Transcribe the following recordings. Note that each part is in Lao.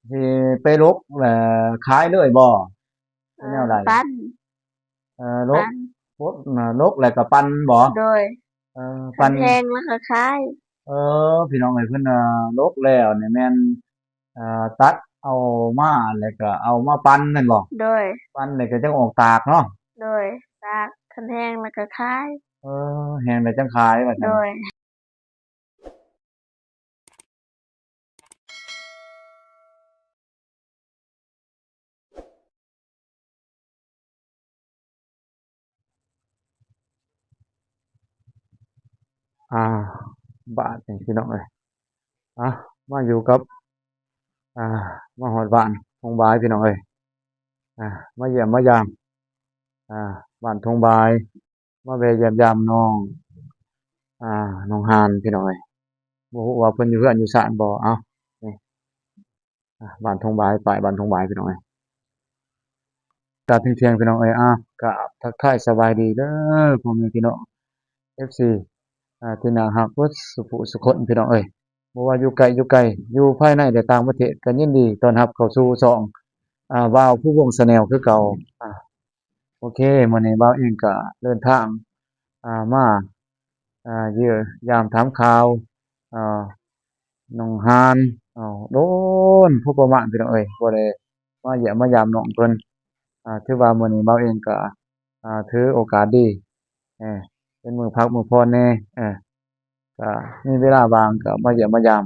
ຊິໄປຫຼົກແລ້ວຂາຍເລີຍບໍ່? ເອີ ແນວໃດ? ປັ່ນ ເອີ ຫຼົກ ປັ່ນ ປົດນະ ຫຼົກແລ້ວກໍປັ່ນບໍ່? ໂດຍ ເອີ ປັ່ນ ຄັນແຫ້ງແລ້ວກໍຂາຍ. ເອີ ພີ່ນ້ອງເອີຍ ເພິ່ນ ອ່າ ຫຼົກແລ້ວນີ້ແມ່ນ ອ່າ ຕັດເອົາມາແລ້ວກໍເອົາມາປັ່ນແມ່ນບໍ່? ໂດຍ ປັ່ນແລ້ວກໍຈັ່ງອອກຕາກເນາະ? ໂດຍ ຕາກ ຄັນແຫ້ງແລ້ວກໍຂາຍ. ເອີ ແຫ້ງແລ້ວຈັ່ງຂາຍວ່າຊັ້ນ. ໂດຍ ອ່າ ບາດນີ້ພີ່ນ້ອງເອີຍ ອ່າ ມາຢູ່ກັບ ອ່າ ມາຮອດບ້ານທົ່ງບາຍພີ່ນ້ອງເອີຍ ອ່າ ມາຢ້ຽມມາຢາມ ອ່າ ບ້ານທົ່ງບາຍ ມາແວ່ຢ້ຽມຢາມນ້ອງ ອ່າ ນ້ອງຮານພີ່ນ້ອງເອີຍ ບໍ່ຮູ້ວ່າເພິ່ນຢູ່ເຮືອນຢູ່ຊານບໍ່. ເອົ້າ ນີ້ ອ່າ ບ້ານທົ່ງບາຍ ປ້າຍບ້ານທົ່ງບາຍພີ່ນ້ອງເອີຍ ກາບທ່ຽງໆ ພີ່ນ້ອງເອີຍ ອ່າ ກາບທັກທາຍສະບາຍດີເດີພໍ່ແມ່ພີ່ນ້ອງ ເອັຟຊີ ອ່າ ທີ່ໜ້າຮັກເບິດສູ່ຜູ້ສູ່ຄົນພີ່ນ້ອງເອີຍ ບໍ່ວ່າຢູ່ໃກ້ຢູ່ໄກ ຢູ່ພາຍໃນ ແລະ ຕ່າງປະເທດ ກໍຍິນດີຕ້ອນຮັບເຂົ້າສູ່ຊ່ອງ ອ່າ ບ່າວພູວົງ Channel ຄືເກົ່າ. ອ່າ ໂອເຄ ມື້ນີ້ບ່າວເອງກໍເດີນທາງ ອ່າ ມາ ອ່າ ຢ້ຽມຢາມຖາມຂ່າວ ອ່າ ນ້ອງຮານ ເອົ້າ ໂດນພໍປະມານພີ່ນ້ອງເອີຍ ບໍ່ໄດ້ມາຢ້ຽມມາຢາມນ້ອງເພິ່ນ ອ່າ ຖືວ່າມື້ນີ້ບ່າວເອງກໍ ອ່າ ຖືໂອກາດດີ ເອີ ເປັນມື້ພັກມື້ຜ່ອນແດ່ ເອີ ກໍມີເວລາວ່າງກໍມາຢ້ຽມມາຢາມ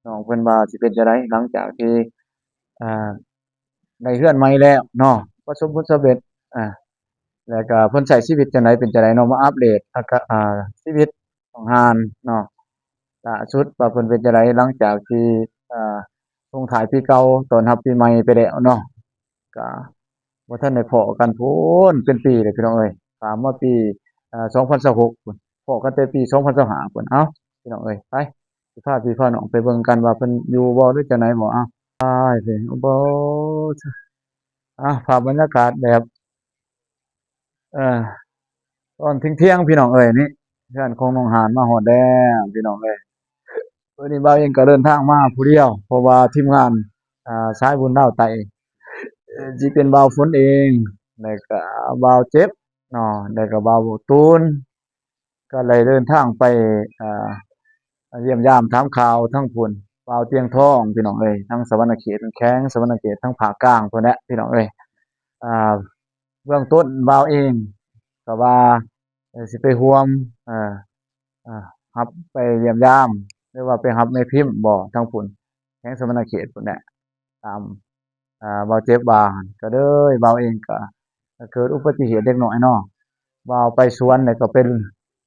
ນ້ອງເພິ່ນວ່າຊິເປັນຈັ່ງໃດ ຫຼັງຈາກທີ່ ອ່າ ໄດ້ເຮືອນໃໝ່ແລ້ວເນາະ ປະສົບຜົນສຳເລັດ ອ່າ ແລ້ວກໍເພິ່ນໃຊ້ຊີວິດຈັ່ງໃດ ເປັນຈັ່ງໃດເນາະ ມາອັບເດດ ອ່າ ກະ ອ່າ ຊີວິດ ນ້ອງຮານເນາະ ລ່າສຸດວ່າເພິ່ນເປັນຈັ່ງໃດ ຫຼັງຈາກທີ່ ເອີ ສົ່ງທ້າຍປີເກົ່າຕ້ອນຮັບປີໃໝ່ໄປແລ້ວເນາະ ກະບໍ່ທັນໄດ້ພໍ້ກັນພຸ້ນ ເປັນປີແລ້ວພີ່ນ້ອງເອີຍ ຂ້າມມາປີ ເອີ ສອງພັນຊາວຫົກພຸ້ນ ພໍ້ກັນແຕ່ປີສອງພັນຊາວຫ້າພຸ້ນ. ເອົ້າ ພີ່ນ້ອງເອີຍ ໄປ ຊິພາພີ່ພານ້ອງໄປເບິ່ງກັນວ່າເພິ່ນຢູ່ບໍ່ ຫຼືຈັ່ງໃດບໍ່. ເອົ້າ ໄປ ໂອ້ໂຫ ອ່າ ພາບບັນຍາກາດແບບ ເອີ ຕອນທ່ຽງໆ ພີ່ນ້ອງເອີຍ ນີ້ ເຮືອນຂອງນ້ອງຮານມາຮອດແລ້ວພີ່ນ້ອງເອີຍ. ມື້ນີ້ບ່າວເອງກໍເດີນທາງມາຜູ້ດຽວ ເພາະວ່າທີມງານ ອ່າ ສາຍບຸນລາວໃຕ້ ເອີ ຊິເປັນບ່າວຝົນເອງ ແລ້ວກໍບ່າວເຈັບເນາະ ແລ້ວກໍບ່າວຕູນ ກໍໄດ້ເດີນທາງໄປ ອ່າ ຢ້ຽມຢາມຖາມຂ່າວທາງພຸ້ນ ບ່າວຕຽງທອງ ພີ່ນ້ອງເອີຍ ທາງສະຫວັນນະເຂດ ແຂວງສະຫວັນນະເຂດ ທາງພາກກາງພຸ້ນແຫຼະ ພີ່ນ້ອງເອີຍ. ອ່າ ເບື້ອງຕົ້ນບ່າວເອງກໍວ່າ ເອີ ຊິໄປຮ່ວມ ເອີ ເອີ ຮັບໄປຢ້ຽມຢາມ ຫຼືວ່າໄປຮັບແມ່ພິມບໍ່ ທາງພຸ້ນ ແຂວງສະຫວັນນະເຂດພຸ້ນແຫຼະ ຕາມ ອ່າ ບ່າວເຈັບວ່າ. ກໍເລີຍບ່າວເອງກໍ ກໍເກີດອຸບັດຕິເຫດເລັກນ້ອຍເນາະ ບ່າວໄປສວນ ແລ້ວກໍໄປ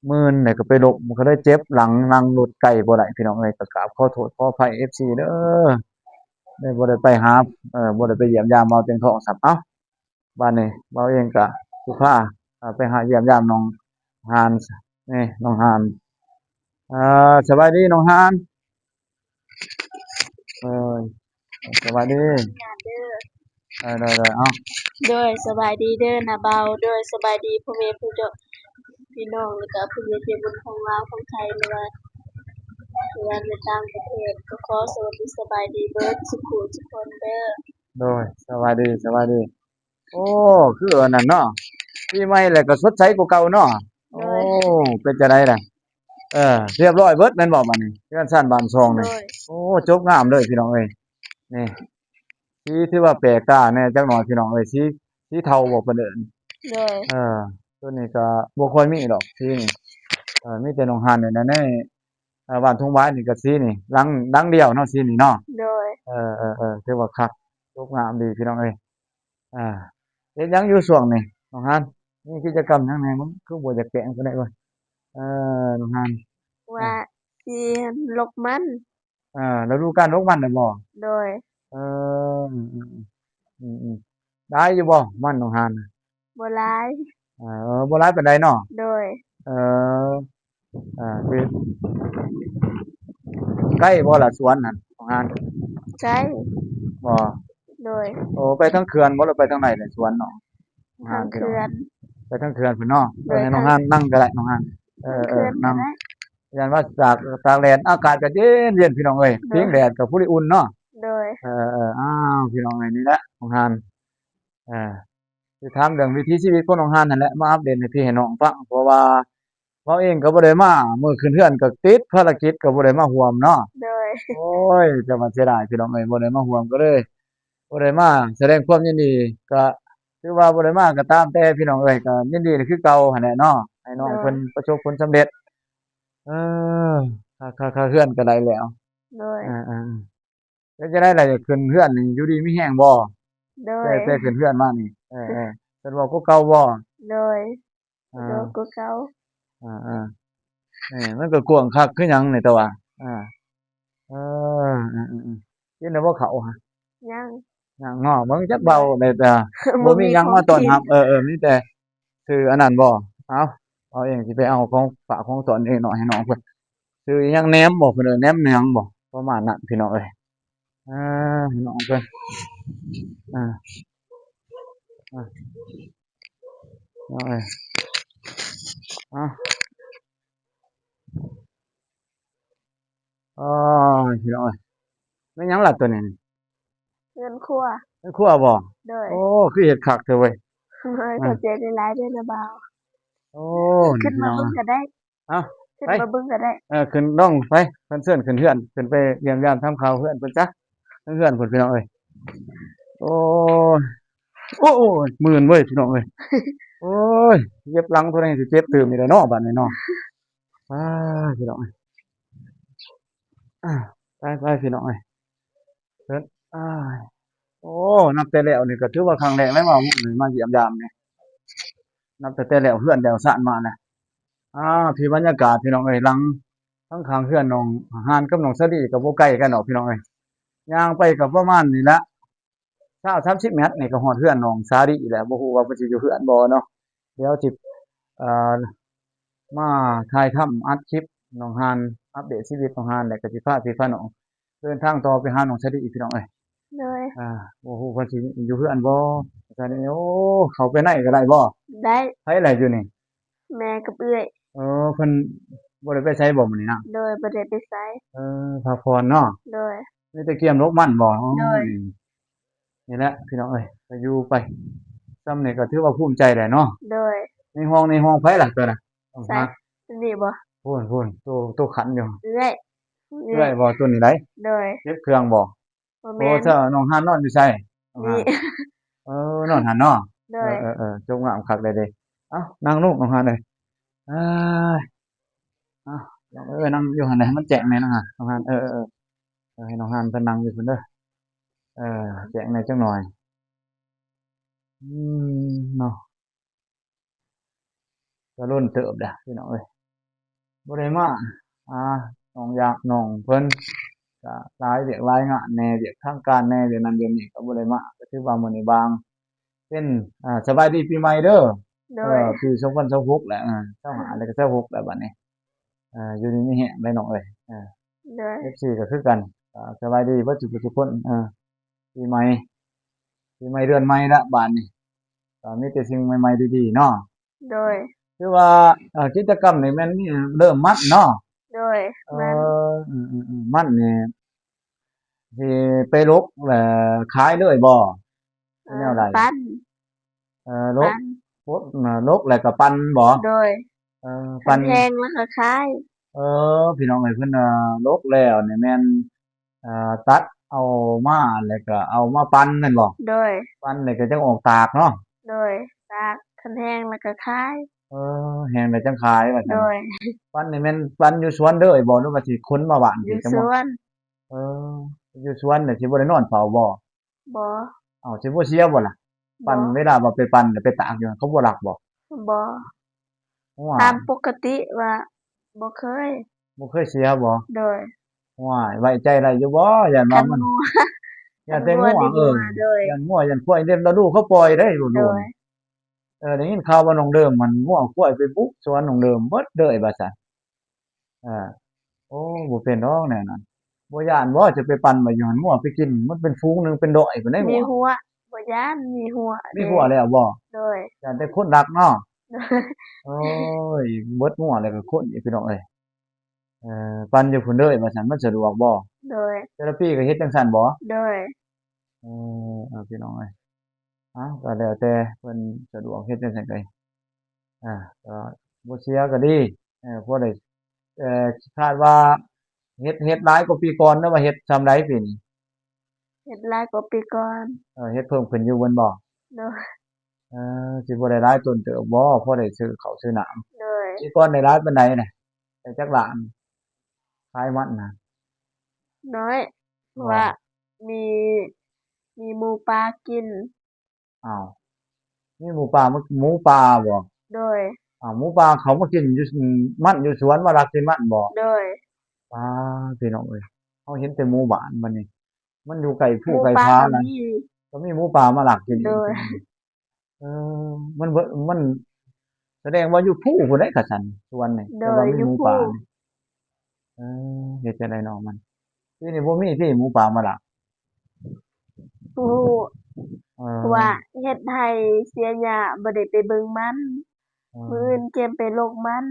ມື່ນ ແລ້ວກໍໄປລົ້ມ ມັນກໍເລີຍເຈັບຫຼັງ ນັ່ງລົດໄກບໍ່ໄດ້ ພີ່ນ້ອງເອີຍ. ກໍກາບຂໍໂທດຂໍອະໄພ ເອັຟຊີ ເດີ ໄດ້ບໍ່ໄດ້ໄປຫາ ເອີ ບໍ່ໄດ້ໄປຢ້ຽມຢາມບ່າວຕຽງທອງຊ້ຳ. ເອົ້າ ບາດນີ້ບ່າວເອງກະຊິພາ ເອີ ໄປຫາຢ້ຽມຢາມນ້ອງຮານ ນີ້ນ້ອງຮານ. ເອີ ສະບາຍດີນ້ອງຮານ. ເອີ ສະບາຍດີ ເອີ ໂດຍໆ ເອົ້າ ໂດຍ ສະບາຍດີເດີນ້າບ່າວ. ໂດຍ ສະບາຍດີພໍ່ແມ່ຜູ້ເຈົ້າ ພີ່ນ້ອງ ແລ້ວກະຜູ້ໃຫຍ່ໃຈບຸນຂອງລາວຂອງໄທ ຫຼືວ່າ ຫຼືວ່າໃນຕ່າງປະເທດ ກໍຂໍສະຫວັດດີສະບາຍດີເບິດສູ່ຜູ້ສູ່ຄົນເດີ. ໂດຍ ສະບາຍດີ ສະບາຍດີ. ໂອ້ ຄືອັນນັ້ນເນາະ ປີໃໝ່ແລ້ວກໍສົດໃສກວ່າເກົ່າເນາະ. ໂອ້ ໂດຍ ເປັນຈັ່ງໃດລະ? ເອີ ຮຽບຮ້ອຍເບິດແມ່ນບໍ່ບາດນີ້ ເຮືອນຊານບ້ານຊ່ອງນີ້? ໂດຍ ໂອ້ ຈົບງາມເລີຍພີ່ນ້ອງເອີຍ. ນີ້ ສີຖືວ່າແປກຕາແດ່ຈັກໜ້ອຍພີ່ນ້ອງເອີຍ ສີ ສີເທົາບໍ່ເພິ່ນເອີ້ນ? ໂດຍ ເອີ ຕົວນີ້ກໍບໍ່ຄ່ອຍມີດອກສີນີ້ ເອີ ມີແຕ່ນ້ອງຮານນີ້ນະ ໃນ ເອີ ບ້ານທົ່ງບາຍນີ້ກໍສີນີ້ ຫຼັງ ຫຼັງດຽວເນາະ ສີນີ້ເນາະ. ໂດຍ ເອີ ເອີ ເອີ ຖືວ່າຄັກ ຈົບງາມດີພີ່ນ້ອງເອີຍ. ອ່າ ເຮັດຫຍັງຢູ່ຊ່ວງນີ້ນ້ອງຮານ? ມີກິດຈະກຳຫຍັງແດ່? ມັນຄືບໍ່ຢາກແຈ້ງປານໃດເວີຍ ເອີ ນ້ອງຮານ? ວ່າ ອ່າ ຊິລົກມັນ. ອ່າ ລະດູການລົກມັນແມ່ນບໍ່? ໂດຍ ເອີ ອືມໆ ອືມໆ ຫຼາຍຢູ່ບໍ່ມັນນ້ອງຮານ? ບໍ່ຫຼາຍ ເອີ ບໍ່ຫຼາຍປານໃດເນາະ. ໂດຍ ເອີ ອ່າ ຄືໃກ້ບໍ່ລະສວນຫັ້ນ ຂອງຮ້ານ? ໃກ້ ບໍ່? ໂດຍ ໂອ້ ໄປທາງເຂື່ອນບໍ່ ຫຼືໄປທາງໃດລະສວນນ້ອງ? ທາງເຂື່ອນ ໄປທາງເຂື່ອນພຸ້ນເນາະ. ໂດຍ ເອີ ໃຫ້ນ້ອງຮ້ານນັ່ງກໍໄດ້ ນ້ອງຮ້ານ ເອີ ເອີ ທາງເຂື່ອນກໍໄດ້ ຢ້ານວ່າຕາກ ຕາກແດດ ອາກາດກໍເຢັນໆ ພີ່ນ້ອງເອີຍ. ໂດຍ ພິງແດດກໍຜູ້ລິອຸ່ນເນາະ. ໂດຍ ເອີໆ ອ້າວ ພີ່ນ້ອງເອີຍ ນີ້ແຫຼະນ້ອງຮານ ເອີ ຊິຖາມເລື່ອງວິຖີຊີວິດຂອງນ້ອງຮານຫັ້ນແຫຼະ ມາອັບເດດໃຫ້ພີ່ໃຫ້ນ້ອງຟັງ ເພາະວ່າເຮົາເອງກໍບໍ່ໄດ້ມາມື້ຂຶ້ນເຮືອນ ກໍຕິດພາລະກິດ ກໍບໍ່ໄດ້ມາຮ່ວມເນາະ. ໂດຍ ໂອ້ຍ ແຕ່ວ່າເສຍດາຍພີ່ນ້ອງເອີຍ ບໍ່ໄດ້ມາຮ່ວມ ກໍເລີຍບໍ່ໄດ້ມາສະແດງຄວາມຍິນດີ ກໍຖືວ່າບໍ່ໄດ້ມາກໍຕາມແຕ່ພີ່ນ້ອງເອີຍ ກໍຍິນດີຄືເກົ່າຫັ້ນແຫຼະເນາະ ໃຫ້ນ້ອງເພິ່ນປະສົບຜົນສຳເລັດ. ເອີ ຄ່າ ຄ່າ ຄ່າເຮືອນກໍໄດ້ແລ້ວ. ໂດຍ ເອີໆ ເປັນຈັ່ງໃດລະ ຂຶ້ນເຮືອນນີ້ຢູ່ດີມີແຮງບໍ່? ໂດຍ ແຕ່ ແຕ່ຂຶ້ນເຮືອນມານີ້ ເອີໆ ສະດວກກວ່າເກົ່າບໍ່? ໂດຍ ສະດວກກວ່າເກົ່າ. ເອີໆ ແໝ ມັນກໍກວ້າງຄັກຄືຫຍັງນີ້ ແຕ່ວ່າ ເອີ ເອີ ເອີ ກິນແລ້ວບໍ່ເຂົ້າ? ຍັງ ຍັງເນາະ ເບິ່ງຈັກເວົ້າໄດ້ ແຕ່ບໍ່ມີຫຍັງມາຕ້ອນຮັບ. ເອີໆ ມີແຕ່ ຊື່ອັນນັ້ນບໍ່? ເອົາ ເອົາເອງ ຊິໄປເອົາຂອງຝາກຂອງຕ້ອນເອງເນາະ ໃຫ້ນ້ອງເພິ່ນ. ຊື່ອີຫຍັງ ແໜມບໍ່? ເພິ່ນເອີ້ນແໜມຫຍັງບໍ່? ປະມານນັ້ນພີ່ນ້ອງເອີຍ. ເອີ ໃຫ້ນ້ອງເພິ່ນ ເອີ ເອີ ນ້ອງເອີຍ ເອົາ ໂອ້ຍ ພີ່ນ້ອງເອີຍ ແມ່ນຫຍັງລະໂຕນີ້? ເຮືອນຄົວ ເຮືອນຄົວບໍ່? ໂດຍ ໂອ້ ຄືເຮັດຄັກແທ້ເວີຍ. ໂດຍ ຂອບໃຈຫຼາຍໆເດີນະບ່າວ. ໂອ້ ຂຶ້ນມາເບິ່ງກໍໄດ້. ເອົ້າ ຂຶ້ນມາເບິ່ງກໍໄດ້. ເອີ ຂຶ້ນ ລອງໄປ ເພິ່ນເຊີນຂຶ້ນເຮືອນ ຂຶ້ນໄປຢ້ຽມຢາມຖາມຂ່າວເຮືອນເພິ່ນຊະ ເຮືອນເພິ່ນພີ່ນ້ອງເອີຍ. ໂອ້ຍ ໂອ້ຍ ມື່ນເວີຍພີ່ນ້ອງເອີຍ. ໂອ້ຍ ເຈັບຫຼັງ ຜູ້ໃດຊິເຈັບຕື່ມນີ້ແຫຼະເນາະ ບາດນີ້ເນາະ. ອ້າ ພີ່ນ້ອງເອີຍ ອ້າ ໄປໆ ພີ່ນ້ອງເອີຍ. ເພິ່ນ ອ້າຍ ໂອ້ ນັບແຕ່ແລ້ວນີ້ກໍຖືວ່າຄັ້ງແລກແລ້ວວ່າມາຢ້ຽມຢາມນີ້ ນັບຕັ້ງແຕ່ແລ້ວເຮືອນແລ້ວຊານມານະ. ອ້າ ທີ່ບັນຍາກາດພີ່ນ້ອງເອີຍ ຫຼັງທາງຂ້າງເຮືອນນ້ອງຮານກັບນ້ອງສາລີກໍບໍ່ໄກກັນດອກພີ່ນ້ອງເອີຍ ຍ່າງໄປກໍປະມານນີ້ລະ ຊາວສາມສິບແມັດນີ້ກໍຮອດເຮືອນນ້ອງສາລີແລ້ວ. ບໍ່ຮູ້ວ່າເພິ່ນຊິຢູ່ເຮືອນບໍ່ເນາະ ດຽວຊິ ເອີ ມາຖ່າຍທຳອັດຄລິບນ້ອງຮານ ອັບເດດຊີວິດນ້ອງຮານ ແລ້ວກໍຊິພາພີ່ພານ້ອງເດີນທາງຕໍ່ໄປຫານ້ອງສາລີອີກພີ່ນ້ອງເອີຍ. ໂດຍ ອ່າ ບໍ່ຮູ້ເພິ່ນຊິຢູ່ເຮືອນບໍ່ ສາລີ. ໂອ້ ເຂົ້າໄປໃນກໍໄດ້ບໍ່? ໄດ້ ໃຜລະຢູ່ນີ້? ແມ່ກັບເອື້ອຍ. ເອີ ເພິ່ນບໍ່ໄດ້ໄປໃສບໍ່ມື້ນີ້ນະ? ໂດຍ ບໍ່ໄດ້ໄປໃສ. ເອີ ພັກຜ່ອນເນາະ. ໂດຍ ມີແຕ່ກຽມລົກມັນບໍ່? ໂອ້ຍ ໂດຍ ນີ້ແຫຼະພີ່ນ້ອງເອີຍ ກໍຢູ່ໄປ ຊ່ຳນີ້ກໍຖືວ່າພູມໃຈແລ້ວເນາະ. ໂດຍ ໃນຫ້ອງ ໃນຫ້ອງໃຜລະຕົວນະ? ໃສ ນີ້ບໍ່? ພຸ້ນໆ ໂຕ ໂຕຂັນຢູ່ ເອື້ອຍ ເອື້ອຍບໍ່? ໂຕນີ້ໃດ? ໂດຍ ເກັບເຄື່ອງບໍ່? ບໍ່ແມ່ນ. ໂອ້ ເຈົ້າ ນ້ອງຮານນອນຢູ່ໃສ? ນີ້ ເອີ ນອນຫັ້ນເນາະ. ໂດຍ ເອີໆ ຈົບງາມຄັກເລີຍເດ້. ເອົ້າ ນັ່ງລູກນ້ອງຮານເອີຍ. ເອີ ເອົ້າ ນ້ອງເອີຍ ນັ່ງຢູ່ຫັ້ນແຫຼະ ໃຫ້ມັນແຈ້ງແດ່ນ້ອງຮານ ນ້ອງຮານ. ເອີໆ ເອີ ໃຫ້ນ້ອງຮານເພິ່ນນັ່ງຢູ່ພຸ້ນເດີ. ເອີ ແຈ້ງແດ່ຈັກໜ່ອຍ. ອືມ ເນາະ ກໍດົນເຕີບແລ້ວພີ່ນ້ອງເອີຍ ບໍ່ໄດ້ມາ. ອ່າ ນ້ອງຢາກ ນ້ອງເພິ່ນກໍຫຼາຍວຽກຫຼາຍງານແດ່ ວຽກທາງການແດ່ ວຽກນັ້ນວຽກນີ້ກໍບໍ່ໄດ້ມາ. ກໍຖືວ່າມື້ນີ້ບາງເປັນ ອ່າ ສະບາຍດີປີໃໝ່ເດີ. ໂດຍ ເອີ ປີສອງພັນຊາວຫົກແລ້ວ ເອີ ຊາວຫ້າແລ້ວກໍຊາວຫົກແລ້ວບັດນີ້. ເອີ ຢູ່ດີມີແຮງເດີນ້ອງເອີຍ. ເອີ ໂດຍ ເອັຟຊີກໍຄືກັນ ກໍສະບາຍດີເບິດທຸກຜູ້ທຸກຄົນ. ເອີ ປີໃໝ່ ປີໃໝ່ເດືອນໃໝ່ລະບາດນີ້ ກໍມີແຕ່ສິ່ງໃໝ່ໆ ດີໆ ເນາະ. ໂດຍ ຄືວ່າ ເອີ ກິດຈະກຳນີ້ແມ່ນມີເລີ່ມມັດເນາະ. ໂດຍ ເອີ ມັດ ອືມໆໆ ມັດນີ້ຊິໄປຫຼົກ ແລ້ວຂາຍເລີຍບໍ່? ເອີ ແນວໃດ? ປັ່ນ ເອີ ຫຼົກ ຫຼົກແລ້ວກໍປັ່ນບໍ່? ໂດຍ ເອີ ປັ່ນແຫ້ງແລ້ວກໍຂາຍ. ເອີ ພີ່ນ້ອງເອີຍ ເພິ່ນ ເອີ ຫຼົກແລ້ວນີ້ແມ່ນ ເອີ ຕັດເອົາມາແລ້ວກໍເອົາມາປັ່ນແມ່ນບໍ່? ໂດຍ ປັ່ນແລ້ວກໍຈັ່ງອອກຕາກເນາະ. ໂດຍ ຕາກ ຄັນແຫ້ງແລ້ວກໍຂາຍ. ເອີ ແຫ້ງແລ້ວຈັ່ງຂາຍວ່າຊັ້ນ. ໂດຍ ປັ່ນນີ້ແມ່ນປັ່ນຢູ່ສວນເລີຍບໍ່ ຫຼືວ່າຊິຂົນມາບ້ານ? ຢູ່ສວນ. ເອີ ຢູ່ສວນນີ້ຊິບໍ່ໄດ້ນອນເຝົ້າບໍ່? ບໍ່. ເອົ້າ ຊິບໍ່ເສຍບໍ່ລະ? ບໍ່. ປັ່ນ ເວລາວ່າໄປປັ່ນໄປຕາກຢູ່ ເຂົາບໍ່ລັກບໍ່? ບໍ່. ໂອ້ຍ ຕາມປົກກະຕິວ່າບໍ່ເຄີຍ. ບໍ່ເຄີຍເສຍບໍ່? ໂດຍ. ໂອ້ຍ ໄວ້ໃຈໄດ້ຢູ່ບໍ່? ຢ້ານວ່າມັນ ຢ້ານແຕ່ງົວ ງົວ ເອີ ໂດຍ ຢ້ານງົວ ຢ້ານຄວາຍ ເດ ລະດູເຂົາປ່ອຍໄດ໋ ໂດຍ ໂດຍ. ເອີ ໄດ້ຍິນຂ່າວວ່ານ້ອງເດີມມັນງົວຄວາຍໄປບຸກສວນນ້ອງເດີມເບິດເລີຍວ່າຊັ້ນ. ເອີ ໂອ້ ບໍ່ເປັນດອກແນວນັ້ນ. ບໍ່ຢ້ານບໍ່ ຈະໄປປັ່ນໄວ້ຢູ່ຫັ້ນ ງົວໄປກິນ ມັນເປັນຝູງໜຶ່ງເປັນຮ້ອຍພຸ້ນເດ້. ມີຮົ້ວ ບໍ່ຢ້ານ ມີຮົ້ວ. ມີຮົ້ວແລ້ວບໍ່? ໂດຍ ຢ້ານແຕ່ຄົນລັກເນາະ. ໂດຍ ໂອ້ຍ ເບິດງົວແລ້ວກໍຄົນອີກ ພີ່ນ້ອງເອີຍ. ເອີ ປັ່ນຢູ່ພຸ້ນເດີວ່າຊັ້ນ ມັນສະດວກບໍ່? ໂດຍ ແຕ່ລະປີກໍເຮັດຈັ່ງຊັ້ນບໍ່? ໂດຍ ເອີ ເອີ ພີ່ນ້ອງເອີຍ ເອົາ ກໍແລ້ວແຕ່ເພິ່ນສະດວກເຮັດຈັ່ງຊັ້ນກໍ ອ່າ ກໍບໍ່ເສຍກໍດີ ເອີ ພໍໄດ້ ເອີ ຄາດວ່າເຮັດ ເຮັດຫຼາຍກວ່າປີກ່ອນ ຫຼືວ່າເຮັດສ່ຳໃດປີນີ້? ເຮັດຫຼາຍກວ່າປີກ່ອນ. ເອີ ເຮັດເພີ່ມຂຶ້ນຢູ່ແມ່ນບໍ່? ໂດຍ. ເອີ ຊິບໍ່ໄດ້ຫຼາຍຕົ້ນເຕີບບໍ່? ພໍໄດ້ຊື້ເຂົ້າຊື້ນ້ຳ. ໂດຍ. ປີກ່ອນໄດ້ຫຼາຍປານໃດນະ? ໄດ້ຈັກລ້ານ? ຂາຍມັນນະ? ນ້ອຍ ເພາະວ່າມີ ມີໝູປ່າກິນ. ອ້າວ ມີໝູປ່າມາ ໝູປ່າບໍ່? ໂດຍ. ອ້າວ ໝູປ່າເຂົ້າມາກິນຢູ່ ມັນຢູ່ສວນ ມາລັກກິນມັນບໍ່? ໂດຍ. ປ້າ ພີ່ນ້ອງເອີຍ ເຮົາເຫັນແຕ່ໝູບ້ານ ບັດນີ້ມັນຢູ່ໃກ້ພູໃກ້ຜານະ ກໍມີໝູປ່າມາລັກກິນອີກ. ໂດຍ. ເອີ ມັນເບີ ມັນສະແດງວ່າຢູ່ພູພຸ້ນໃດ໋ ຄັນຊັ້ນສວນນີ້ ໂດຍ ແຕ່ວ່າມີໝູປ່າ ຢູ່ພູ. ເອີ ເຮັດຈັ່ງໃດເນາະມັນ ປີນີ້ບໍ່ມີຕິໝູປ່າມາລັກ? ບໍ່ຮູ້ ເອີ ເພາະວ່າເຮັດໄຮ່ເສຍຫຍ້າ ບໍ່ໄດ້ໄປເບິ່ງມັນ. ເອີ ມື້ອື່ນກຽມໄປລົກມັນ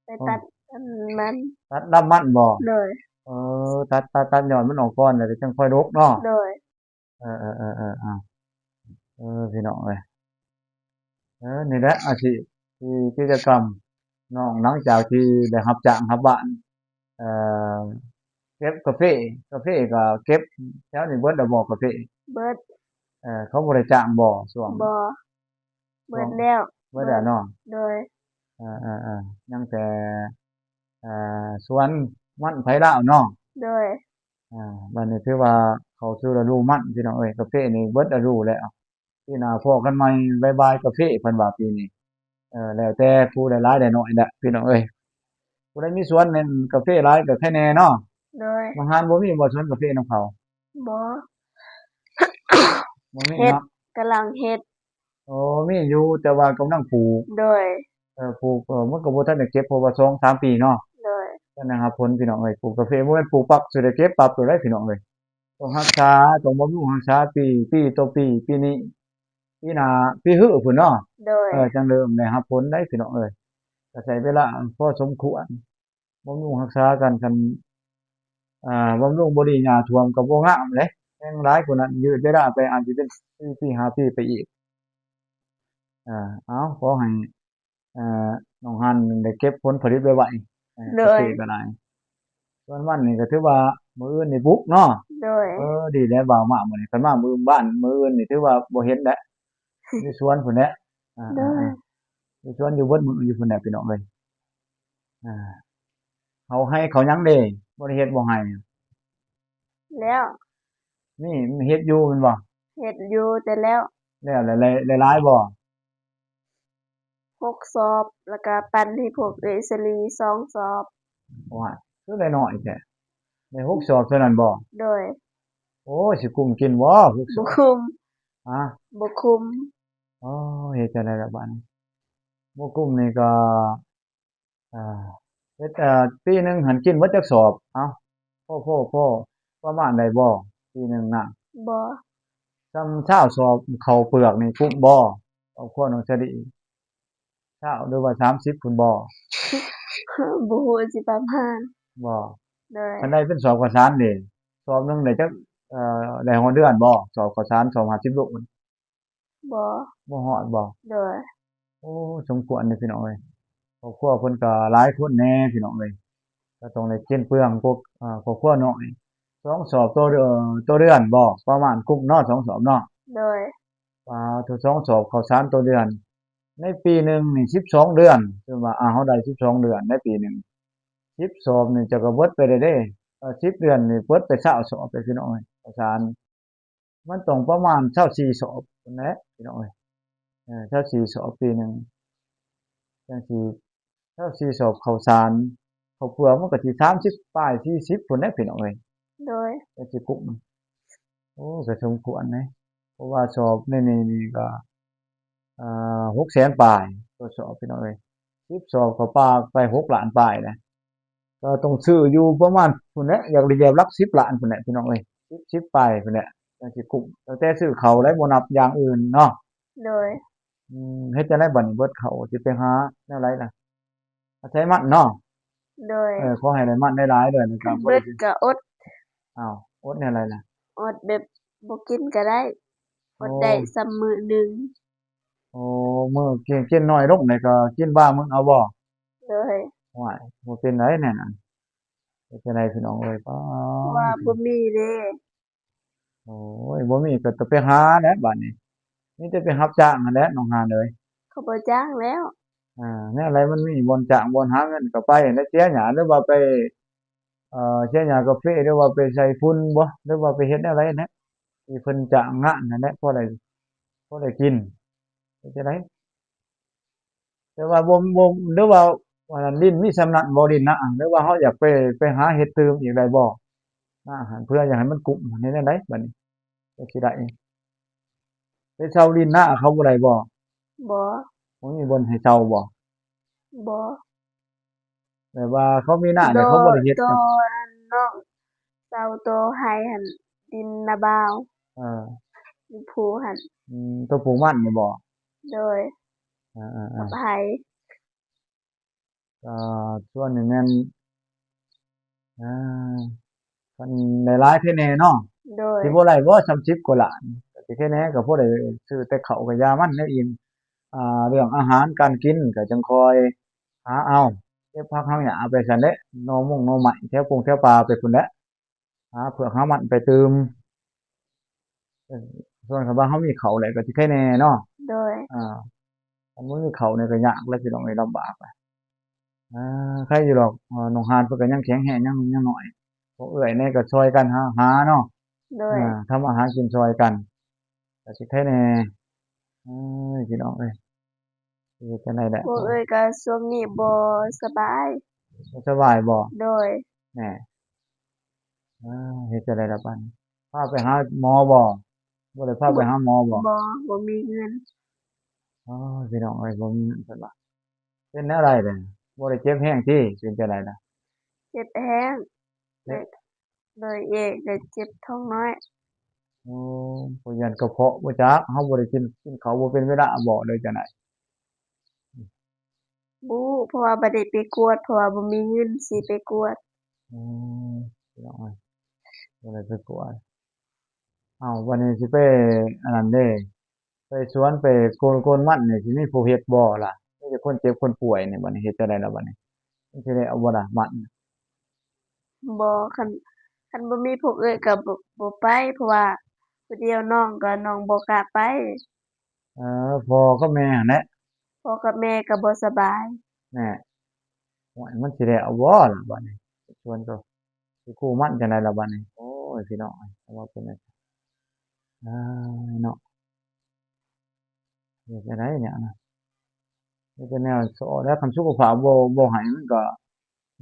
ໄປຕັດ ໂອ້ ອັນມັນ ຕັດລຳມັນບໍ່? ໂດຍ. ເອີ ຕັດ ຕັດ ຕັດຍອດມັນອອກກ່ອນ ແລ້ວຈັ່ງຄ່ອຍລົກເນາະ. ໂດຍ. ເອີ ເອີ ເອີ ເອີ ເອີ ເອີ ເອີ ພີ່ນ້ອງເອີຍ ເອີ ນີ້ແຫຼະອາຊີບທີ່ ກິດຈະກຳນ້ອງ ຫຼັງຈາກທີ່ໄດ້ຮັບຈ້າງຮັບບ້ານ ເອີ ເກັບກາເຟ ກາເຟກໍເກັບແຖວນີ້ເບິດແລ້ວບໍ່ກາເຟ? ເບິດ. ເອີ ເຂົາບໍ່ໄດ້ຈ້າງບໍ່ຊ່ວງ? ບໍ່. ເບິດແລ້ວ. ເບິດແລ້ວເນາະ. ໂດຍ. ເອີໆໆ ຍັງແຕ່ ເອີ ສວນມັນໄຜລາວເນາະ. ໂດຍ. ອ່າ ບັດນີ້ຖືວ່າເຂົ້າສູ່ລະດູມັນ ພີ່ນ້ອງເອີຍ ກາເຟນີ້ເບິດລະດູແລ້ວ ປີໜ້າພໍ້ກັນໃໝ່ ບາຍບາຍກາເຟ ເພິ່ນວ່າປີນີ້. ເອີ ແລ້ວແຕ່ຜູ້ໄດ້ຫຼາຍໄດ້ໜ້ອຍແຫຼະ ພີ່ນ້ອງເອີຍ ຜູ້ໃດມີສວນນັ້ນກາເຟຫຼາຍກໍໃຄແນ່ເນາະ. ໂດຍ. ບາງຮ້ານບໍ່ມີບໍ່ສວນກາເຟນຳເຂົາ? ບໍ່. ບໍ່ມີເນາະ. ເຮັດ ກຳລັງເຮັດ. ໂອ້ ມີຢູ່ ແຕ່ວ່າກຳລັງປູກ. ໂດຍ. ເອີ ປູກ ເອີ ມັນກໍບໍ່ທັນໄດ້ເກັບ ເພາະວ່າສອງສາມປີເນາະ. ໂດຍ. ຈັ່ງໄດ້ຮັບຜົນ ພີ່ນ້ອງເອີຍ ປູກກາເຟບໍ່ແມ່ນປູກປັບຊິໄດ້ເກັບປັບໂຕໃດ ພີ່ນ້ອງເອີຍ ຕ້ອງຮັກສາ ຕ້ອງບຳລຸງຮັກສາປີ ປີຕໍ່ປີ ປີນີ້ ປີໜ້າ ປີຮືພຸ້ນເນາະ. ໂດຍ. ເອີ ຈັ່ງເລີ່ມໄດ້ຮັບຜົນໄດ໋ ພີ່ນ້ອງເອີຍ ກໍໃຊ້ເວລາພໍສົມຄວນ ບຳລຸງຮັກສາກັນ ຄັນ ອ່າ ບຳລຸງບໍ່ດີຫຍ້າຖ້ວມກໍບໍ່ງາມເດ້ ແຮງຫຼາຍກວ່ານັ້ນ ຍືດເວລາໄປອາດຊິເປັນສີ່ປີຫ້າປີໄປອີກ. ເອົາ ຂໍໃຫ້ ເອີ ນ້ອງຮັນໄດ້ເກັບຜົນຜະລິດໄວໆ. ໂດຍ. ກາເຟກໍໄດ້ ສ່ວນມັນນີ້ກໍຖືວ່າມື້ອື່ນນີ້ບຸກເນາະ. ໂດຍ. ເອີ ດີແລ້ວບ່າວມາມື້ນີ້ ຄັນມາມື້ບ້ານມື້ອື່ນນີ້ຖືວ່າບໍ່ເຫັນແຫຼະ ຢູ່ສວນພຸ້ນແຫຼະ. ອ່າ ໂດຍ. ຢູ່ສວນຢູ່ເບິດມື້ຢູ່ພຸ້ນແຫຼະ ພີ່ນ້ອງເອີຍ. ອ່າ ເຂົາໄຮ່ເຂົາຫຍັງເດ້ ບໍ່ໄດ້ເຮັດບໍ່ໄຮ່? ແລ້ວ. ນີ້ເຮັດຢູ່ແມ່ນບໍ່? ເຮັດຢູ່ແຕ່ແລ້ວ. ແລ້ວ ແລ້ວ ແລ້ວຫຼາຍບໍ່? ຫົກສອບ ແລ້ວກໍປັນໃຫ້ພວກເອື້ອຍສາລີສອງສອບ. ໂອ້ຍ ຄືໄດ້ໜ້ອຍແທ້ ໄດ້ຫົກສອບເທົ່ານັ້ນບໍ່? ໂດຍ. ໂອ້ຍ ຊິກຸ້ມກິນບໍ່ຫົກສອບ? ບໍ່ກຸ້ມ. ຮະ? ບໍ່ກຸ້ມ. ໂອ້ຍ ເຮັດຈັ່ງໃດລະບາດນີ້ ບໍ່ກຸ້ມນີ້ກໍ ອ່າ ເຮັດ ເອີ ປີໜຶ່ງຫັ້ນກິນເບິດຈັກສອບ? ເອົ້າ ພໍ ພໍ ພໍ ປະມານໄດ້ບໍ່ ປີໜຶ່ງນະ? ບໍ່. ສ່ຳຊາວສອບເຂົ້າເປືອກນີ້ກຸ້ມບໍ່ ຄອບຄົວນ້ອງສາລີ? ຊາວ ຫຼືວ່າສາມສິບພຸ້ນບໍ່? ບໍ່ຮູ້ ຊິປະມານ. ບໍ່. ໂດຍ. ຄັນໄດ້ເປັນສອບເຂົ້າສານເດ ສອບໜຶ່ງໄດ້ຈັກ ເອີ ໄດ້ຮອດເດືອນບໍ່ ສອບເຂົ້າສານ ສອບຫ້າສິບໂລ? ບໍ່. ບໍ່ຮອດບໍ່? ໂດຍ. ໂອ້ ສົມຄວນເດ້ພີ່ນ້ອງເອີຍ ຄອບຄົວເພິ່ນກໍຫຼາຍຄົນແດ່ພີ່ນ້ອງເອີຍ ກໍຕ້ອງໄດ້ກິນເປືອງພວກ ເອີ ຄອບຄົວນ້ອຍ ສອງສອບຕໍ່ເດືອນ ຕໍ່ເດືອນບໍ່? ປະມານກຸ້ມເນາະ ສອງສອບເນາະ. ໂດຍ. ປາໂທ ສອງສອບເຂົ້າສານຕໍ່ເດືອນ ໃນປີໜຶ່ງນີ້ສິບສອງເດືອນ ຄືວ່າ ອາ ເຮົາໄດ້ສິບສອງເດືອນໃນປີໜຶ່ງ ສິບສອບນີ້ເຈົ້າກໍເບິດໄປແລ້ວເດ້ ເອີ ສິບເດືອນນີ້ເບິດໄປຊາວສອບເດ້ພີ່ນ້ອງເອີຍ ເຂົ້າສານ. ມັນຕ້ອງປະມານຊາວສີ່ສອບພຸ້ນແຫຼະພີ່ນ້ອງເອີຍ ເອີ ຊາວສີ່ສອບປີໜຶ່ງ ຈັ່ງຊິ ຊາວສີ່ສອບເຂົ້າສານ ເຂົ້າເປືອກມັນກໍຊິສາມສິບປາຍ ສີ່ສິບພຸ້ນແຫຼະພີ່ນ້ອງເອີຍ. ໂດຍ. ຈັ່ງຊິກຸ້ມ ໂອ້ ກໍສົມຄວນເດ້ ເພາະວ່າສອບໃນນີ້ນີ້ກໍ ອ່າ ຫົກແສນປາຍຕໍ່ສອບພີ່ນ້ອງເອີຍ ສິບສອບກໍປາກໄປຫົກລ້ານປາຍແຫຼະ ກໍຕ້ອງຊື້ຢູ່ປະມານພຸ້ນແຫຼະ ຢາກໄດ້ແບບຫຼັກສິບລ້ານພຸ້ນແຫຼະພີ່ນ້ອງເອີຍ ສິບ ສິບປາຍພຸ້ນແຫຼະ ຈັ່ງຊິກຸ້ມ ຕັ້ງແຕ່ຊື້ເຂົ້າແລ້ວ ບໍ່ນັບຢ່າງອື່ນເນາະ. ໂດຍ. ອືມ ເຮັດຈັ່ງໃດບັດນີ້ ເບິດເຂົ້າ ຊິໄປຫາແນວໃດລະ? ອາໄສມັນເນາະ. ໂດຍ. ເອີ ຂໍໃຫ້ໄດ້ມັນຫຼາຍໆເດີ ຄັນເບິດກໍອົດ. ອ້າວ ອົດແນວໃດລະ? ອົດແບບບໍ່ກິນກໍໄດ້ ອົດໄດ້ ໂອ້ ສ່ຳມື້ໜຶ່ງ. ໂອ້ ມື້ກິນ ກິນໜ້ອຍລົງນີ້ກໍກິນບາງມື້ເອົາບໍ່? ໂດຍ. ໂອ້ຍ ບໍ່ເປັນໃດແນວນັ້ນ ເຮັດຈັ່ງໃດພີ່ນ້ອງເອີຍ ປາ ເພາະວ່າບໍ່ມີເດ້. ໂອ້ຍ ບໍ່ມີກໍຕ້ອງໄປຫາແຫຼະບາດນີ້ ມີແຕ່ໄປຮັບຈ້າງຫັ້ນແຫຼະນ້ອງຫານເອີຍ. ເຂົາບໍ່ຈ້າງແລ້ວ. ອ່າ ແນວໃດມັນມີບ່ອນຈ້າງບ່ອນຫາເງິນກໍໄປແຫຼະ ເສຍຫຍ້າ ຫຼືວ່າໄປ ເອີ ເສຍຫຍ້າກາເຟ ຫຼືວ່າໄປໃສ່ຝຸ່ນບໍ ຫຼືວ່າໄປເຮັດແນວໃດຫັ້ນແຫຼະ ທີ່ເພິ່ນຈ້າງງານຫັ້ນແຫຼະ ພໍໄດ້ ພໍໄດ້ກິນ ເຮັດຈັ່ງໃດ? ແຕ່ວ່າບໍ່ ບໍ່ ຫຼືວ່າອັນນັ້ນ ດິນມີສ່ຳນັ້ນບໍ່ ດິນນະ ຫຼືວ່າເຮົາຢາກໄປ ໄປຫາເຮັດຕື່ມອີກໄດ້ບໍ່? ນະ ເພື່ອຢາກໃຫ້ມັນກຸ້ມ ເຮັດແນວໃດບາດນີ້ ຈັ່ງຊິໄດ້? ໄປເຊົ່າດິນນະເຂົາບໍ່ໄດ້ບໍ່? ບໍ່. ບໍ່ມີບ່ອນໃຫ້ເຊົ່າບໍ່? ບໍ່. ແບບວ່າເຂົາມີນາແລ້ວເຂົາບໍ່ໄດ້ເຮັດ ຕໍ່ອັນນ້ອງເຊົ່າຕໍ່ໄຮ່ຫັ້ນ ດິນນາບ່າວ ເອີ ຢູ່ພູຫັ້ນ ອືມ ຕົວປູກມັນນີ້ບໍ່? ໂດຍ. ເອີໆໆ ກັບໄຮ່ ກໍສ່ວນນີ້ແມ່ນ ອ່າ ຄັນໄດ້ຫຼາຍໄຄແນ່ເນາະ. ໂດຍ. ຊິບໍ່ໄດ້ບໍ່ ສ່ຳສິບກວ່າລ້ານ ກໍຊິໄຄແນ່ ກໍພໍໄດ້ຊື້ແຕ່ເຂົ້າກັບຢາມັນແນວອີ່ມ ອ່າ ເລື່ອງອາຫານການກິນກໍຈັ່ງຄ່ອຍຫາເອົາ ເກັບຜັກຫາຫຍ້າໄປຊັ້ນແຫຼະ ໜໍ່ມົງໜໍ່ໄມ້ແຖວປົງແຖວປ່າໄປພຸ້ນແຫຼະ ຫາເຜືອກຫາມັນໄປຕື່ມ. ເອີ ສ່ວນຄັນວ່າເຮົາມີເຂົ້າແລ້ວກໍຊິໄຄແນ່ເນາະ. ໂດຍ. ອ່າ ຄັນບໍ່ມີເຂົ້ານີ້ກໍຍາກແຫຼະພີ່ນ້ອງເອີຍ ລຳບາກ. ອ່າ ໄຄຢູ່ດອກ ນ້ອງຫານເພິ່ນກໍຍັງແຂງແຮງ ຍັງໜຸ່ມຍັງນ້ອຍ ພວກເອື້ອຍແດ່ກໍຊ່ອຍກັນຫາ ຫາເນາະ. ໂດຍ. ອ່າ ທຳມາຫາກິນຊ່ອຍກັນ ກໍຊິໄຄແນ່. ເອີຍ ພີ່ນ້ອງເອີຍ ຊິເຮັດຈັ່ງໃດແຫຼະ ພວກເອື້ອຍກໍຊ່ວງນີ້ບໍ່ສະບາຍ. ບໍ່ສະບາຍບໍ່? ໂດຍ. ແນ່ ອ່າ ເຮັດຈັ່ງໃດລະບາດນີ້ ພາໄປຫາໝໍບໍ່? ບໍ່ໄດ້ພາໄປຫາໝໍບໍ່? ບໍ່ ບໍ່ມີເງິນ. ອໍ ພີ່ນ້ອງເອີຍ ບໍ່ມີເງິນຊັ້ນລະ ເປັນແນວໃດແດ່? ບໍ່ໄດ້ເຈັບແຮງຕິ? ເປັນຈັ່ງໃດລະ? ເຈັບແຮງ ເຈັບ ໂດຍ ເອກ ແລະ ເຈັບທ້ອງນ້ອຍ. ໂອ້ ບໍ່ຢ້ານກະເພາະບໍ່ຈັກ ເຮົາບໍ່ໄດ້ກິນ ກິນເຂົ້າບໍ່ເປັນເວລາບໍ ຫຼືຈັ່ງໃດ? ບໍ່ຮູ້ ເພາະວ່າບໍ່ໄດ້ໄປກວດ ເພາະວ່າບໍ່ມີເງິນຊິໄປກວດ. ອືມ ພີ່ນ້ອງເອີຍ ບໍ່ໄດ້ໄປກວດ. ເອົ້າ ບັດນີ້ຊິໄປອັນນັ້ນເດ້ ໄປສວນໄປໂກນ ໂກນມັນນີ້ ຊິມີຜູ້ເຮັດບໍ່ລະ? ມີແຕ່ຄົນເຈັບຄົນປ່ວຍນີ້ ບັດນີ້ເຮັດຈັ່ງໃດລະບັດນີ້? ມັນຊິໄດ້ເອົາບໍ່ລະມັນ? ບໍ່ ຄັນ ຄັນບໍ່ມີພວກເອື້ອຍກໍບໍ່ ບໍ່ໄປ ເພາະວ່າຜູ້ດຽວນ້ອງກໍ ນ້ອງບໍ່ກ້າໄປ. ເອີ ພໍ່ກັບແມ່ຫັ້ນແຫຼະ ພໍ່ກັບແມ່ກໍບໍ່ສະບາຍ. ແນ່ ໂອ້ຍ ມັນຊິໄດ້ເອົາບໍ່ລະບັດນີ້? ຊວນກໍຊິກູ້ມັນຈັ່ງໃດລະບັດນີ້? ໂອ້ຍ ພີ່ນ້ອງເອີຍ ເອົາວ່າເປັນຈັ່ງ ເອີ ເນາະ ເຮັດຈັ່ງໃດແນວນັ້ນ? ມີແຕ່ແນວສໍແລ້ວ ຄັນສຸຂະພາບບໍ່ ບໍ່ໃຫ້ ມັນກໍ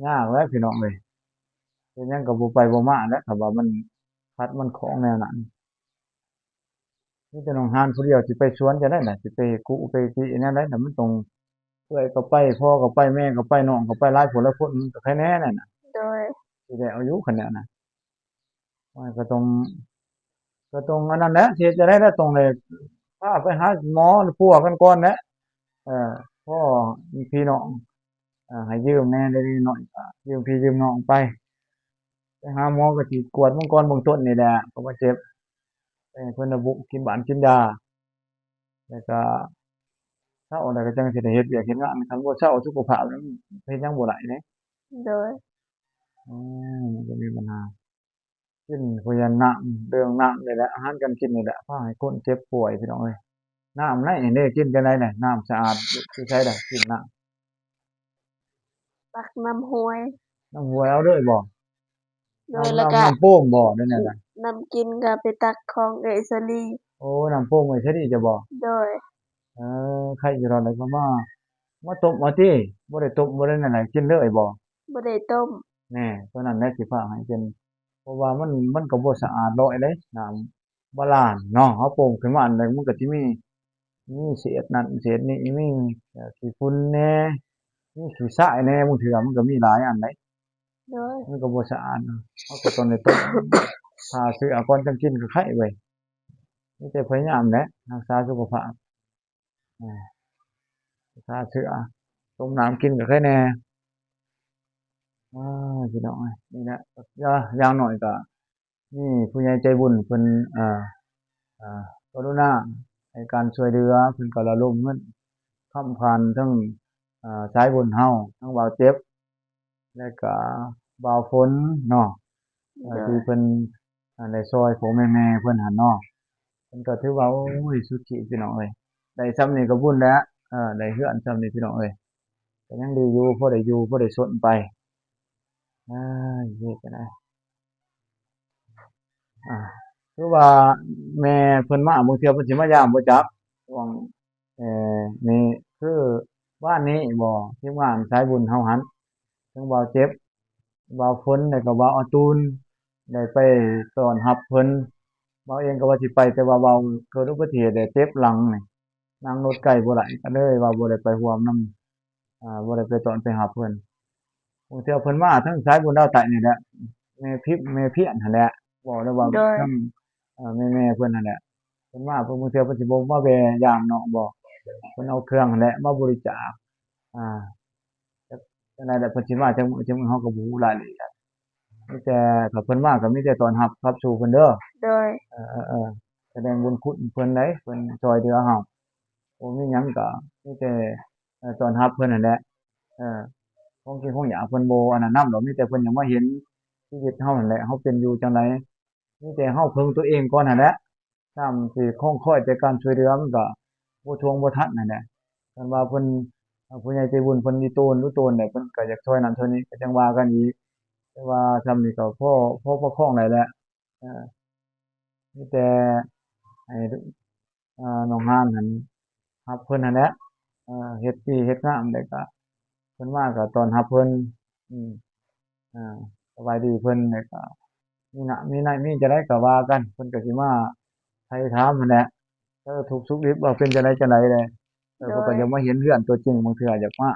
ຍາກແຫຼະພີ່ນ້ອງເອີຍ ເຮັດຫຍັງກໍບໍ່ໄປບໍ່ມາແຫຼະ ຖ້າວ່າມັນຂັດມັນຂ້ອງແນວນັ້ນ. ມີແຕ່ນ້ອງຫານຜູ້ດຽວຊິໄປສວນຈັ່ງໃດນະ ຊິໄປກຸໄປກິແນວໃດນະ ມັນຕ້ອງ ເອື້ອຍກໍໄປ ພໍ່ກໍໄປ ແມ່ກໍໄປ ນ້ອງກໍໄປ ຫຼາຍຜູ້ຫຼາຍຄົນ ມັນກໍໄຄແນ່ນັ້ນນະ. ໂດຍ. ຊິໄດ້ເອົາຢູ່ຄັນແນວນັ້ນ ມັນກໍຕ້ອງ ກໍຕ້ອງອັນນັ້ນແຫຼະ ຊິເຮັດຈັ່ງໃດລະ ຕ້ອງໄດ້ພາໄປຫາໝໍປົວກັນກ່ອນແຫຼະ. ເອີ ພໍ່ພີ່ນ້ອງ ເອີ ໃຫ້ຢືມແດ່ເລັກໆນ້ອຍໆ ກໍຢືມພີ່ຢືມນ້ອງໄປ ໄປຫາໝໍກໍຊິກວດມັນກ່ອນເບື້ອງຕົ້ນນີ້ແຫຼະ ເພາະວ່າເຈັບ ໄປໃຫ້ເພິ່ນລະບຸກິນບານກິນຢາ ແລ້ວກໍເຊົາແລ້ວກໍຈັ່ງຊິໄດ້ເຮັດວຽກເຮັດງານ ຄັນບໍ່ເຊົາສຸຂະພາບມັນເຮັດຫຍັງບໍ່ໄດ້ເດ້. ໂດຍ. ອືມ ມັນກໍມີບັນຫາ ກິນພວກອັນນ້ຳ ເລື່ອງນ້ຳນີ້ແຫຼະ ອາຫານການກິນນີ້ແຫຼະ ພາໃຫ້ຄົນເຈັບປ່ວຍພີ່ນ້ອງເອີຍ. ນ້ຳໃນນີ້ເດ້ ກິນຈັ່ງໃດນະ? ນ້ຳສະອາດຢູ່ໃສລະ? ກິນນ້ຳ ຕັກນ້ຳຫ້ວຍ ນ້ຳຫ້ວຍເອົາເລີຍບໍ່? ໂດຍ. ນ້ຳ ແລ້ວກໍນ້ຳ ນ້ຳໂປ່ງບໍ່ ຫຼືແນວໃດ? ນ້ຳກິນກໍໄປຕັກຂອງເອື້ອຍສາລີ. ໂອ້ ນ້ຳໂປ່ງເອື້ອຍສາລີເຈົ້າບໍ່? ໂດຍ. ເອີ ໃຄຢູ່ດອກ ແລ້ວກໍມາ ມາຕົ້ມເອົາຕິ ບໍ່ໄດ້ຕົ້ມບໍ່ໄດ້ແນວໃດ ກິນເລີຍບໍ່? ບໍ່ໄດ້ຕົ້ມ. ແນ່ ຕົວນັ້ນແຫຼະຊິພາໃຫ້ກິນ ເພາະວ່າມັນ ມັນກໍບໍ່ສະອາດຮ້ອຍເດ້ ນ້ຳ ບາລານເນາະ ເຮົາໂປ່ງຂຶ້ນມາອັນໃດ ມັນກໍຊິມີ ມີເສດນັ້ນເສດນີ້ ມີ ເອີ ຂີ້ຝຸ່ນແດ່ ມີຂີ້ຊາຍແດ່ ບາງເທື່ອມັນກໍມີຫຼາຍອັນໃດ໋. ໂດຍ. ມັນກໍບໍ່ສະອາດເນາະ ເຮົາກໍຕ້ອງໄດ້ຕົ້ມ ຂ້າເຊື້ອກ່ອນຈັ່ງກິນກໍໄຄເວີຍ. ມີແຕ່ພະຍາຍາມແຫຼະ ຮັກສາສຸຂະພາບ ອ່າ ຂ້າເຊື້ອ ຕົ້ມນ້ຳກິນກໍໄຄແດ່. ອ້າ ພີ່ນ້ອງເອີຍ ນີ້ແຫຼະ ຢ່າ ຢ່າງໜ້ອຍກໍ ມີຜູ້ໃຫຍ່ໃຈບຸນເພິ່ນ ເອີ ເອີ ກະລຸນາໃຫ້ການຊ່ວຍເຫຼືອ ເພິ່ນກໍລະດົມເງິນຄ້ຳຄານທັງ ເອີ ສາຍບຸນເຮົາ ທັງບ່າວເຈັບ ແລະກະບ່າວຝົນເນາະ ເອີ ໂດຍ ທີ່ເພິ່ນ ອັນ ໄດ້ຊ່ອຍພໍ່ແມ່ໆເພິ່ນຫັ້ນເນາະ ເພິ່ນກໍຖືວ່າ ໂອ້ຍ ສຸດຊີວິດພີ່ນ້ອງເອີຍ ໄດ້ຊ່ຳນີ້ກໍບຸນແລ້ວ ເອີ ໄດ້ເຮືອນຊ່ຳນີ້ພີ່ນ້ອງເອີຍ ກໍຍັງດີຢູ່ ພໍໄດ້ຢູ່ ພໍໄດ້ຊົນໄປ ເອີ ເຮັດຈັ່ງໃດ ອ່າ ຄືວ່າແມ່ເພິ່ນມາ ບາງເທື່ອເພິ່ນຊິມາຢາມບໍ່ຈັກ ຊ່ວງ ເອີ ນີ້ຄືວານນີ້ບໍ ທີມງານສາຍບຸນເຮົາຫັ້ນ ທັງບ່າວເຈັບ ບ່າວຝົນ ແລ້ວກໍບ່າວອາຕູນ ໄດ້ໄປຕ້ອນຮັບເພິ່ນ ບ່າວເອງກໍວ່າຊິໄປ ແຕ່ວ່າບ່າວເກີດອຸບັດຕິເຫດ ແລ້ວເຈັບຫຼັງນີ້ ນັ່ງລົດໃກ້ບໍ່ໄດ້ ກໍເລີຍວ່າບໍ່ໄດ້ໄປຮ່ວມນຳ ອ່າ ບໍ່ໄດ້ໄປຕ້ອນໄປຮັບເພິ່ນ ບາງເທື່ອເພິ່ນມາທາງສາຍບຸນລາວໃຕ້ນີ້ແຫຼະ ແມ່ພິມ ແມ່ພຽນຫັ້ນແຫຼະ ເວົ້າແລ້ວວ່າ ໂດຍ ທາງ ເອີ ແມ່ໆເພິ່ນຫັ້ນແຫຼະ ເພິ່ນມາ ບາງເທື່ອເພິ່ນຊິບໍ່ມາແວ່ຢາມນ້ອງບໍ ເພິ່ນເອົາເຄື່ອງຫັ້ນແຫຼະມາບໍລິຈາກ ອ່າ ຈັກຈັ່ງໃດແຫຼະ ເພິ່ນຊິມາຈັກມື້ ຈັກມື້ ເຮົາກໍບໍ່ຮູ້ລາຍລະອຽດ ມີແຕ່ຖ້າເພິ່ນມາກໍມີແຕ່ຕ້ອນຮັບຂັບສູ່ເພິ່ນເດີ ໂດຍ ເອີໆໆ ສະແດງບຸນຄຸນເພິ່ນໃດ ເພິ່ນຊ່ອຍເຫຼືອເຮົາ ບໍ່ມີຫຍັງກໍມີແຕ່ ເອີ ຕ້ອນຮັບເພິ່ນຫັ້ນແຫຼະ ເອີ ຂອງກິນຂອງຢາກເພິ່ນບໍ່ອັນນັ້ນນຳດອກ ມີແຕ່ເພິ່ນຢາກມາເຫັນຊີວິດເຮົາຫັ້ນແຫຼະ ເຮົາເປັນຢູ່ຈັ່ງໃດ ມີແຕ່ເຮົາເພິ່ງຕົວເອງກ່ອນຫັ້ນແຫຼະ ຍາມຊິຄອງຄອຍແຕ່ການຊ່ວຍເຫຼືອ ມັນກໍບໍ່ທວງບໍ່ທັນຫັ້ນແຫຼະ ຄັນວ່າເພິ່ນ ເອີ ຜູ້ໃຫຍ່ໃຈບຸນເພິ່ນມີໂຕນ ຮູ້ໂຕນແລ້ວ ເພິ່ນກໍຢາກຊ່ອຍນັ້ນຊ່ອຍນີ້ ກໍຈັ່ງວ່າກັນອີກ ແຕ່ວ່າຊ່ຳນີ້ກໍພໍ ພໍປະຄອງໄດ້ແຫຼະ ເອີ ມີແຕ່ໃຫ້ ເອີ ນ້ອງຮານຫັ້ນຮັບເພິ່ນຫັ້ນແຫຼະ ເອີ ເຮັດດີເຮັດງາມ ແລ້ວກະເພິ່ນມາກໍຕ້ອນຮັບເພິ່ນ ອືມ ເອີ ສະບາຍດີເພິ່ນ ແລ້ວກະມີນະ ມີນະ ມີຈັ່ງໃດກໍວ່າກັນ ເພິ່ນກໍຊິມາໄຖ່ຖາມຫັ້ນແຫຼະ ສາລະທຸກສຸກດິບວ່າເປັນຈັ່ງໃດຈັ່ງໃດແຫຼະ ເອີ ໂດຍ ເພິ່ນກໍຢາກມາເຫັນເຮືອນຕົວຈິງ ບາງເທື່ອຢາກມາ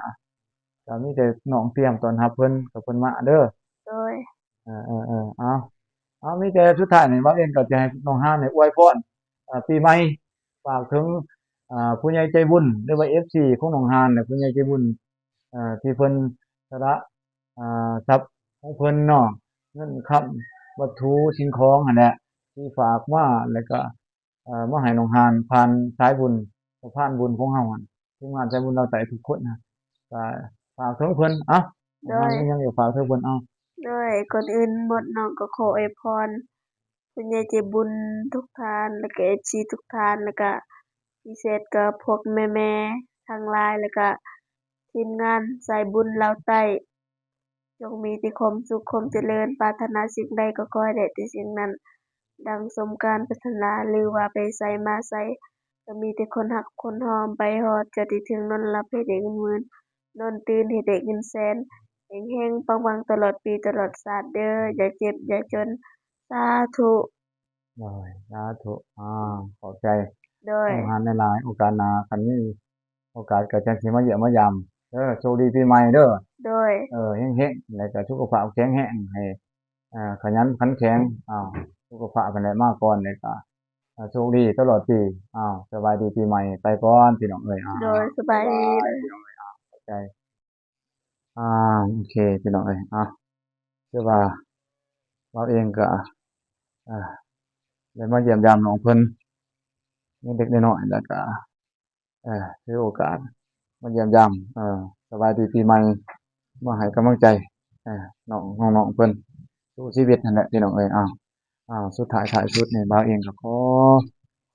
ກໍມີແຕ່ນ້ອງຕຽມຕ້ອນຮັບເພິ່ນ ກໍເພິ່ນມາເດີ ໂດຍ ເອີໆໆ ເອົາ ເອົາ ມີແຕ່ສຸດທ້າຍນີ້ ບ່າວເອງກໍຈະໃຫ້ນ້ອງຮານນີ້ອວຍພອນ ເອີ ປີໃໝ່ ຝາກເຖິງ ເອີ ຜູ້ໃຫຍ່ໃຈບຸນ ຫຼືວ່າເອັຟຊີຂອງນ້ອງຮານ ແລະ ຜູ້ໃຫຍ່ໃຈບຸນ ເອີ ທີ່ເພິ່ນສະຫຼະ ເອີ ຊັບຂອງເພິ່ນເນາະ ເງິນຄຳ ວັດຖຸສິ່ງຂອງຫັ້ນແຫຼະ ທີ່ຝາກມາ ແລ້ວກໍ ເອີ ມາໃຫ້ນ້ອງຮານຜ່ານສາຍບຸນ ສະພານບຸນຂອງເຮົາຫັ້ນ ທີມງານສາຍບຸນລາວໃຕ້ທຸກຄົນນະ ກໍຝາກເຖິງເພິ່ນ ເອົ້າ ໂດຍ ນ້ອງຮານມີຫຍັງຢາກຝາກເຖິງເພິ່ນ ເອົ້າ ໂດຍ ກ່ອນອື່ນໝົດນ້ອງກໍຂໍອວຍພອນຜູ້ໃຫຍ່ໃຈບຸນທຸກທ່ານ ແລ້ວກໍເອັຟຊີທຸກທ່ານ ແລ້ວກໍພິເສດກໍພວກແມ່ໆທັງຫຼາຍ ແລ້ວກໍທີມງານສາຍບຸນລາວໃຕ້ ຈົ່ງມີແຕ່ຄວາມສຸກຄວາມຈະເລີນ ປາດຖະໜາສິ່ງໃດກໍຂໍໃຫ້ໄດ້ແຕ່ສິ່ງນັ້ນ ດັ່ງສົມການປາດຖະໜາ ຫຼືວ່າໄປໃສມາໃສກໍມີແຕ່ຄົນຮັກຄົນຫອມ ໄປຮອດຈະໄດ້ເຖິງ ນອນຫຼັບໃຫ້ໄດ້ເງິນໝື່ນ ນອນຕື່ນໃຫ້ໄດ້ເງິນແສນ ເຮັງໆ ປັງໆ ຕະຫຼອດປີຕະຫຼອດຊາດເດີ ຢ່າເຈັບຢ່າຈົນ ສາທຸ. ໂດຍ ສາທຸ ອາ ຂອບໃຈ ໂດຍ ນ້ອງຮານຫຼາຍໆ ໂອກາດໜ້າຄັນມີໂອກາດກໍຈັ່ງຊິມາຢ້ຽມມາຢາມເດີ ໂຊກດີປີໃໝ່ເດີ ໂດຍ ເອີ ເຮັງໆ ແລ້ວກໍສຸຂະພາບແຂງແຮງ ໃຫ້ ເອີ ຂະຫຍັນຂັນແຂງ ເອົາ ສຸຂະພາບຫັ້ນແຫຼະມາກ່ອນ ແລ້ວກໍ ເອີ ໂຊກດີຕະຫຼອດປີ ເອົາ ສະບາຍດີປີໃໝ່ ໄປກ່ອນພີ່ນ້ອງເອີຍ ເອົາ ໂດຍ ສະບາຍດີ ພີ່ນ້ອງເອີຍ ເອົາ ຂອບໃຈ ອ່າ ໂອເຄ ພີ່ນ້ອງເອີຍ ອ່າ ຄືວ່າເຮົາເອງກໍ ອ່າ ໄດ້ມາຢ້ຽມຢາມນ້ອງເພິ່ນເລັກໆນ້ອຍໆ ແລ້ວກໍ ເອີ ຖືໂອກາດມາຢ້ຽມຢາມ ເອີ ສະບາຍດີປີໃໝ່ ມາໃຫ້ກຳລັງໃຈ ເອີ ນ້ອງ ນ້ອງໆເພິ່ນ ສູ້ຊີວິດຫັ້ນແຫຼະ ພີ່ນ້ອງເອີຍ ອ້າວ ອ້າວ ສຸດທ້າຍທ້າຍສຸດນີ້ ບ່າວເອງກໍຂໍ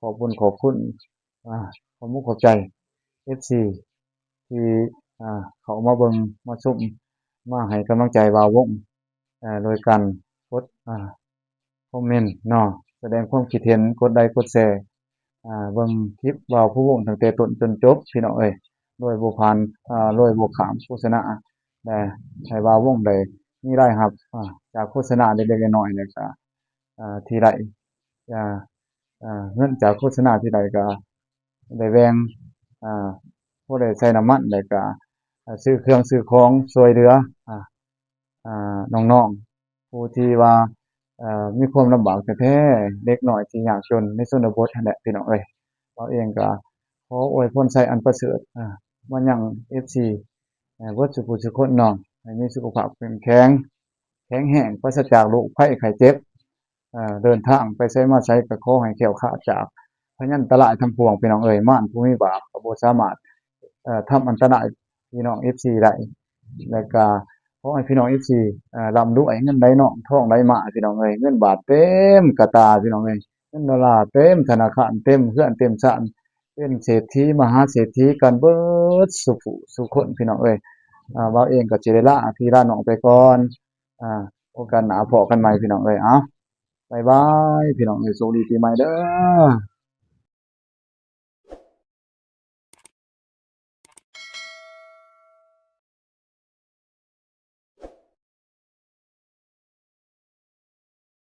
ຂອບບຸນຂອບຄຸນ ອ່າ ຂອບມຸກຂອບໃຈ ເອັຟຊີ ທີ່ ອ່າ ເຂົ້າມາເບິ່ງມາຊົມ ມາໃຫ້ກຳລັງໃຈບ່າວວົງ ເອີ ໂດຍການກົດ ອ່າ ຄອມເມັນເນາະ ສະແດງຄວາມຄິດເຫັນ ກົດໄລກົດແຊ ອ່າ ເບິ່ງຄລິບບ່າວພູວົງຕັ້ງແຕ່ຕົ້ນຈົນຈົບ ພີ່ນ້ອງເອີຍ ໂດຍບໍ່ຜ່ານ ອ່າ ໂດຍບໍ່ຂ້າມໂຄສະນາ ແລະ ໃຫ້ບ່າວວົງໄດ້ມີລາຍຮັບ ອ່າ ຈາກໂຄສະນາເລັກໆນ້ອຍໆ ແລ້ວກະ ອ່າ ທີ່ໄດ້ ອ່າ ອ່າ ເງິນຈາກໂຄສະນາທີ່ໄດ້ກະໄດ້ແບ່ງ ອ່າ ພໍໄດ້ໃສ່ນ້ຳມັນ ແລ້ວກະ ອ່າ ຊື້ເຄື່ອງຊື້ຂອງຊ່ວຍເຫຼືອ ອ່າ ອ່າ ນ້ອງໆ ຜູ້ທີ່ວ່າ ເອີ ມີຄວາມລຳບາກແທ້ໆ ເດັກນ້ອຍທີ່ຍາກຈົນໃນຊົນນະບົດຫັ້ນແຫຼະ ພີ່ນ້ອງເອີຍ ເຮົາເອງກໍຂໍອວຍພອນໄຊອັນປະເສີດ ເອີ ມາຍັງເອັຟຊີ ເອີ ເບິດສູ່ຜູ້ສູ່ຄົນເນາະ ໃຫ້ມີສຸຂະພາບເຂັ້ມແຂງ ແຂງແຮງ ປາສະຈາກໂລກໄພໄຂ້ເຈັບ ເອີ ເດີນທາງໄປໃສມາໃສກໍຂໍໃຫ້ແຄ້ວຄາດຈາກພະຍັນຕະລາຍທັງປວງ ພີ່ນ້ອງເອີຍ. ມານຜູ້ມີບາບກໍບໍ່ສາມາດ ເອີ ທຳອັນຕະລາຍພີ່ນ້ອງເອັຟຊີໄດ້. ແລ້ວກໍຂໍໃຫ້ພີ່ນ້ອງເອັຟຊີ ເອີ ລ່ຳລວຍ ເງິນໄຫຼນອງທອງໄຫຼມາ ພີ່ນ້ອງເອີຍ. ເງິນບາດເຕັມກະຕາ ພີ່ນ້ອງເອີຍ, ເງິນໂດລາເຕັມທະນາຄານ ເຕັມເຮືອນເຕັມຊານ ເປັນເສດຖີມະຫາເສດຖີກັນເບິດສູ່ຜູ້ສູ່ຄົນ ພີ່ນ້ອງເອີຍ. ບ່າວເອງກໍຊິໄດ້ລາພີ່ລານ້ອງໄປກ່ອນ. ໂອກາດໜ້າພໍ້ກັນໃໝ່ ພີ່ນ້ອງເອີຍ. ເອົາ ບາຍບາຍ ພີ່ນ້ອງເອີຍ, ໂຊກດີປີໃໝ່ເດີ.